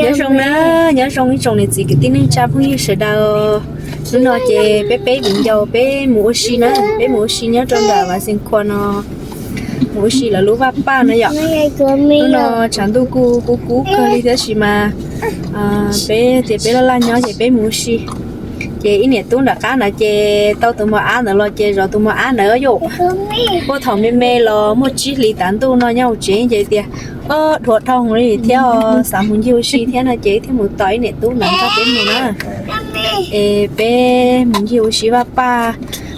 Nyob zoo na, nyob zoo ib tsoom niam txiv kwv tij neej tsa phooj ywg sawv daws. Hnub no ces peb peb viv ncaus peb mus ua si na, peb mus ua si nyob rau nram Vaj Xees Khuas no, mus ua si lawv lub vaj paj na yom. Hnub no tshav ntuj kuj kub kub kawg li tab sis mas peb tias peb laj laj nyob ces peb mus ua si. Ces ib niam tub nram qab ntawd ces tau tus mos ab ntawd los ces zov tus mos ab ntawd yom. Puag thaum me me los muaj tsib hlis tav ntuj no nyob hauv tsev ces tias, o, dhuav dhau li thiab os, xav mus ncig ua si thiab no ces thiaj mus tos ib niam tub ntawd nrog peb mus na. Es peb mus ncig ua si vaj paj,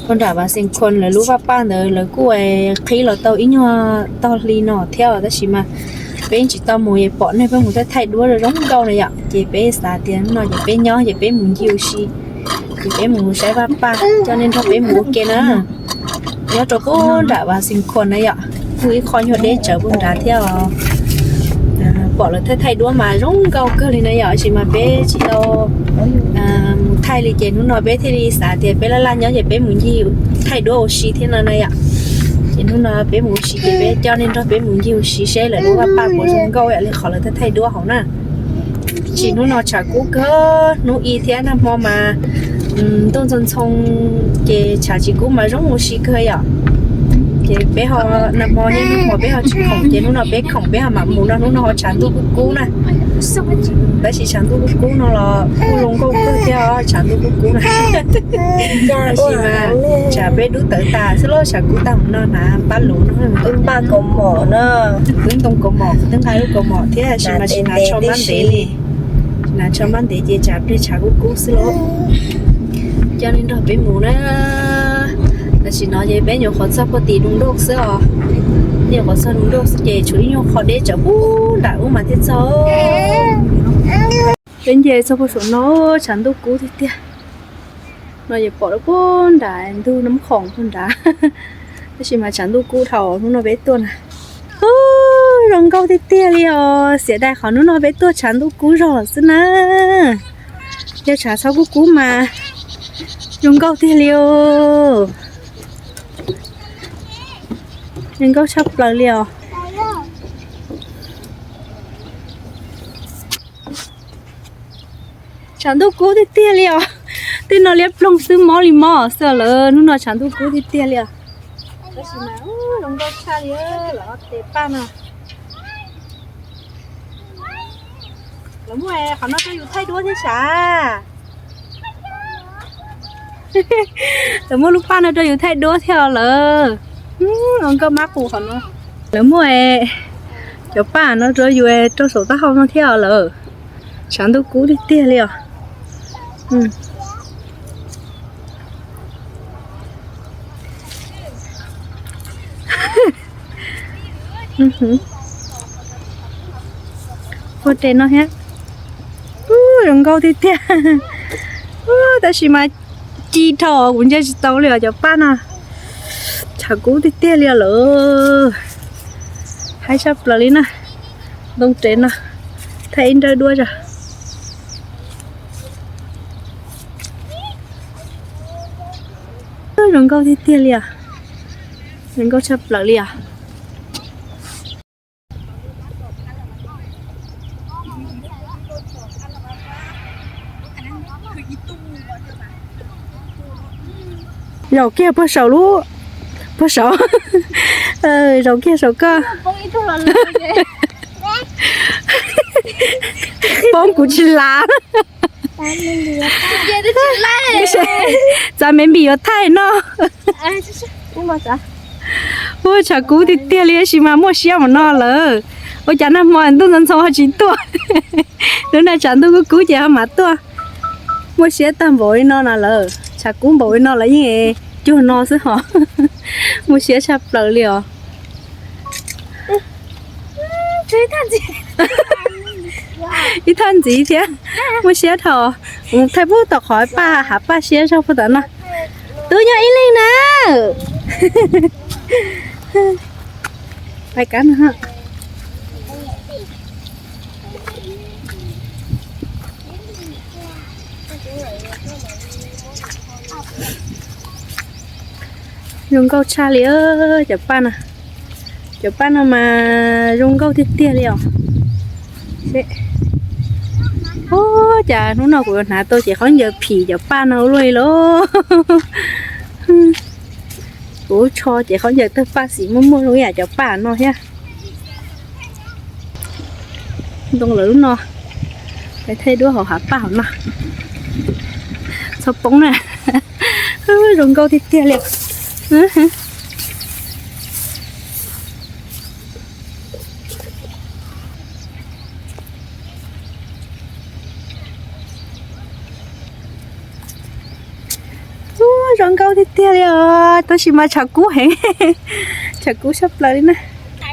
rau nram Vaj Xees Khuas lawv lub vaj paj ntawd lawv kuj qhib los tau ib nyuag tog hli no thiab os tab sis mas peb tsis tau mus es pom neeg pheej mus thaij thaij duab zoo zoo nkauj na yom ces peb xav tias hnub no ces peb nyob ces peb mus ncig ua si. Ces peb mus saib vaj paj coj nej nrog peb mus ua ke na. Nyob rau puag nram Vaj Xees Khuas na yom, kuj ib qho nyuag deb tsawv puag nrad thiab os. Pom lawv thaij thaij duab mas zoo nkauj kawg li na yom, tab sis mas peb tsis tau mus thaij li ces hnub no peb thiaj li xav tias peb laj laj nyob ces peb mus ncig thaij duab ua si thiab no na yom. Ces hnub no peb mus ua si ces peb coj nej nrog peb mus ncig ua si seb lawv lub vaj paj puas zoo nkauj ib yam li qhov lawv thaij thaij duab hauv na. Tsis hnub no tshav kub kawg, hnub ib thiab nag hmo mas ntuj ntxhoo ntxhoo ces tshav tsis kub mas zoo ua si kawg yom. Ces peb ho nag hmo thiab hnub hmo peb ho tsis khoom ces hnub no peb khoom peb ho mam mus no, hnub no ho tshav ntuj kub kub na. Tab sis tshav ntuj kub kub no los kuj zoo nkauj kawg thiab os, tshav ntuj kub kub na. Tab sis mas tsam peb dub tawv tas xwb los tshav kub tag mus no hnav paj luv no, paj kaus mom no, twb ntoo kaus mom, twb nqa lub kaus mom thiab tab sis mas tsis hnav tsho mab ntev li. Hnav tsho mab ntev ces tsam plig tshav kub kub xwb los. Coj nej nrog peb mus na. Tam sim no ces peb nyuam qhuav txog puag tim Doo Doj xwb os. Nyuam qhuav txog Doo Doj xwb ces tshuav ib nyuag qho deb tsawv puag nram ub mas thiaj txog. Peb nce txog puag saum no, tshav ntuj kub tiag tiag. No ces pom rau puag nram ntug Nab Khoom puag nrad. Tab sis mas tshav ntuj kub dhau hnub no peb tuaj na. Ub, zoo nkauj tiag tiag li os, xiam dai qhov hnub no peb tuaj tshav ntuj kub zog lawm xwb na. Yog tshav txhob kub kub mas zoo nkauj tiag li os. Zoo nkauj tshaj plaws li os. Tshav ntuj kub tiag tiag li os. Tej no liab ploog xwb mob li mob xwb lawm, hnub no tshav ntuj kub tiag tiag li os. Tab sis mas zoo nkauj tshaj li lawm, tes paj no. Lawv muaj qhov no rau yus thaij duab thiab sav. Lawv muaj lub paj no rau yus thaij duab thiab os lawm. Zoo nkauj mab qus qhov no. Lawv muaj cov paj no rau yus rau saum taub hau no thiab os lawm. Tshav ntuj kub tiag tiag li os. Ua tes no thiab. Ub, zoo nkauj tiag tiag. Ub, tab sis mas ci dhau kuv ntsia tsis tau li os cov paj no. Tshav kub tiag tiag li os lawm. Haib tshaj plaws li na. Ntoo tes no. Thaij ib nrawb duab tso. Zoo nkauj tiag tiag li os. Zoo nkauj tshaj plaws li os. Zaum kiag puag saum lub, puag saum. Zaum kiag saum koj. Poob kuv tsis lav. Txav me npis yuav thaij no. Ua tshav kub tiag tiag li tab sis mas muaj siab npaum no lawm. Ua cas nag hmo ntuj ntxhoo ntxhoo ho tsis tuaj. Lub no tshav ntuj kub kub ces ho mam tuaj. Muaj siab tag npaum li no na lawm, tshav kub npaum li no lawm yeej cuag no xwb hos. Muaj siab tshaj plaws li os. Ib thaj ntxiv thiab, muaj siab dhau. Thaij pub tom qhov paj hav paj siab zog puag tom no. Tub nyob ib leeg na. Pais kab no. Zoo nkauj tshaj li cov paj no. Cov paj no mas zoo nkauj tiag tiag li os. Cas hnub no kuv yuav hnav tau cev khaub ncaws phim cov paj no ua luaj li lauj. Kuv tsho cev khaub ncaws tawg paj xim muaj muaj zoo ib yam cov paj no thiab. Ntoo lawv lub no, thaij duab hauv hav paj hauv no. Txhob poob na. Zoo nkauj tiag tiag li. Ub, zoo nkauj tiag tiag li os, tab sis mas tshav kub heev. Tshav kub saj plaws li na.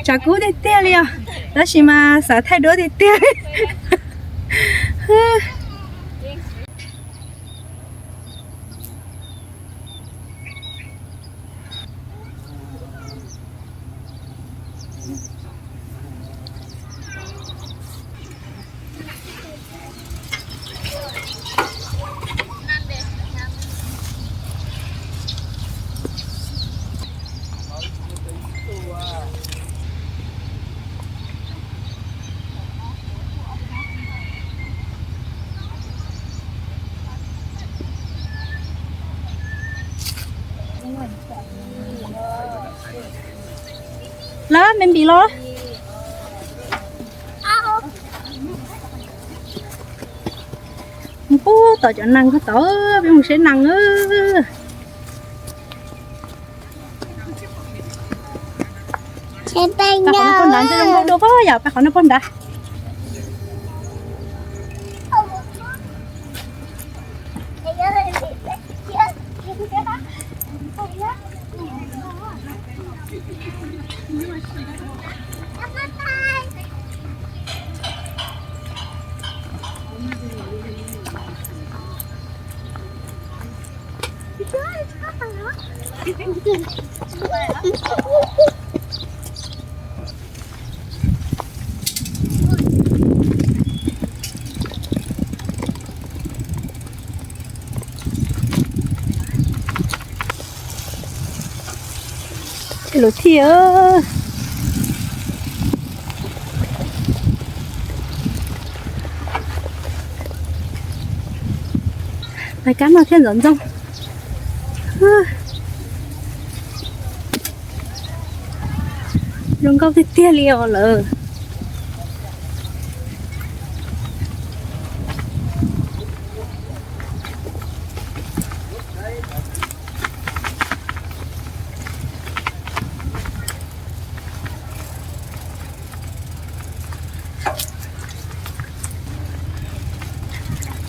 Tshav kub tiag tiag li os, tab sis mas xav thaij duab tiag tiag li. Los, me npis los. Mus pub tom cov nees ko tod, peb mus saib nees. Paj qhov no poj nrad ntshe zoo nkauj dua pob yom, paj qhov no poj nrad. Luv thij. Lawv kab no thiaj ntxoov ntxoo. Zoo nkauj tiag tiag li os lawm.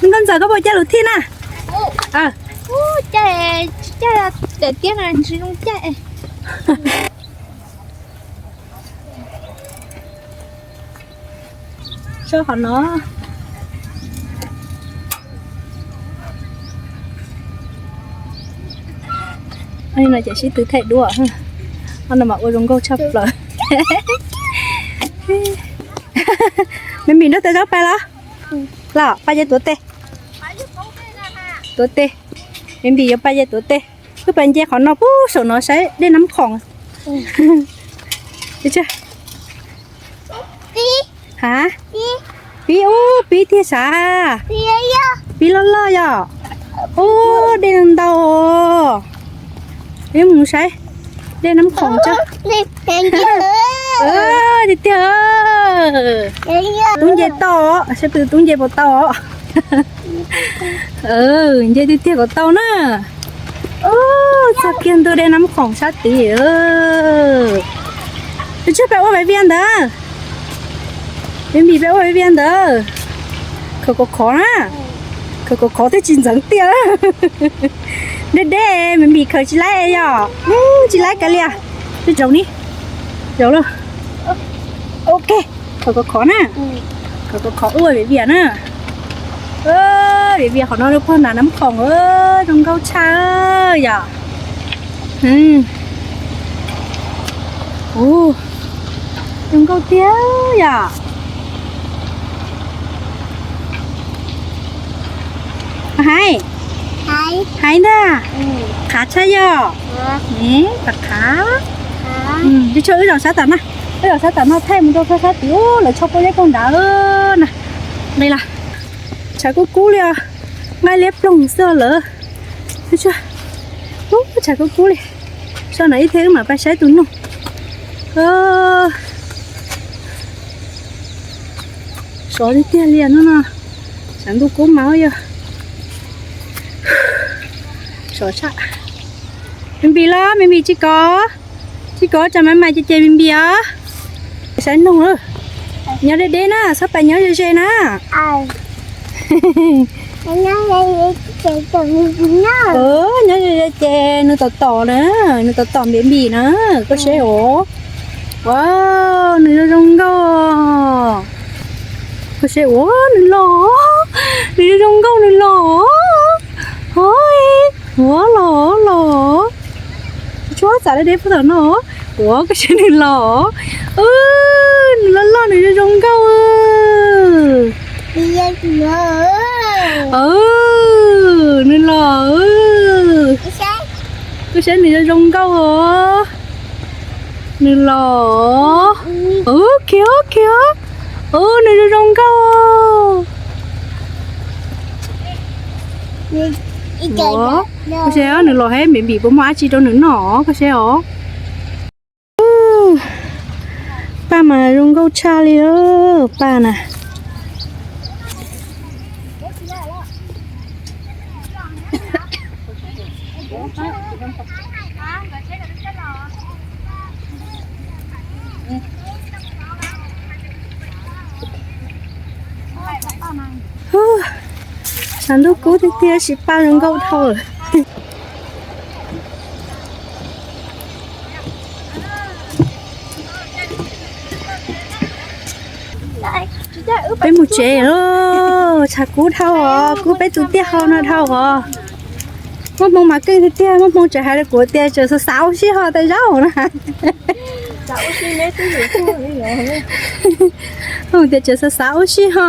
Nkauj Ntxawm, koj puas caij luv thij na? Caij, tsis caij, daim tiab no tsis zoo caij. Tso qhov no. No ces sib tw thaij duab, no mas ua zoo nkauj tshaj plaws. Me Npis nrog Tawv Zaub pais los? Los pais ces tuav tes. Tuav tes. Me Npis yuav pais ces tuav tes. Wb pais nce qhov no pub saum no saib dej Nab Khoom. Ha, pib ub, pib tiag sav. Pib loj loj yom. Ub, dej ntau. Peb mus saib dej Nab Khoom tso. Tiag tiag. Tub nce tau, seb pw tub nce puas tau. Nce tiag tiag kom tau na. Txog kiag ntua dej Nab Khoom sab tid. Peb tsam peb ua Vias Vias ntawd. Me Npis peb ua Vias Vias ntawd. Khaws kom khov na. Khaws kom khov thiaj tsis ntxeev tiaj. Deb deb, Me Npis khaws tsis laib yom. Tsis laib kav liam. Peb zaum ni. Zaum lauj. Ok. Khaws kom khov na. Khaws kom khov ua Vias Vias na. Vias Vias qhov no lub pog nram Nab Khoom, zoo nkauj tshaj yom. Zoo nkauj tiag yom. Hais, hais ntag. Qhav tshaj yom. Qhav, qhav. Tsis tshua, wb zaum sab tom no. Wb zaum sab tom no thaij mus rau sab tid, lawv tsho paj zeb paj nrad na. Nqis los. Tshav kub kub li os, nqaij liab ploog xwb lawm. Ub, tshav kub kub li. So no ib thiaj wb mam pab saib tus noog. Sov tiag tiag li no no. Tshav ntuj kub mas yog sov tshaj. Me npis los, me npis tsis kov, tsis kov tsam mam mas ces ces me npis os. Saib noog, nyob deb deb na, txhob pais nyob ze ze na. Nyob ze ze ces nws tom tom na, nws tom tom npiav npis na, koj saib os. Ua, nws zoo zoo nkauj. Koj saib ua, nws los, nws zoo zoo nkauj nws los. Hov, ua los los. Tshuab txav deb deb puag tom no. Ua, koj saib nws los. Nws loj loj nws zoo zoo nkauj. Nws los. Koj saib nws zoo zoo nkauj os. Nws los. Ub, khiav khiav. Ub, nws zoo zoo nkauj. Koj saib nws los hab me npis puas muaj dab tsi rau nws noj, koj saib os. Paj mas zoo nkauj tshaj li, paj na. Tshav ntuj kub tiag tiag, tab sis paj zoo nkauj dhau lawm. Peb mus tsev lawm, tshav kub dhau os, kub peb tus tiaj hau no dhau os. Muaj hmoo mas keej tiag tiag, muaj hmoo tseem hais rau kuv tias tseem xav xav ua si ho tas zaub na. Tias tseem xav xav ua si ho.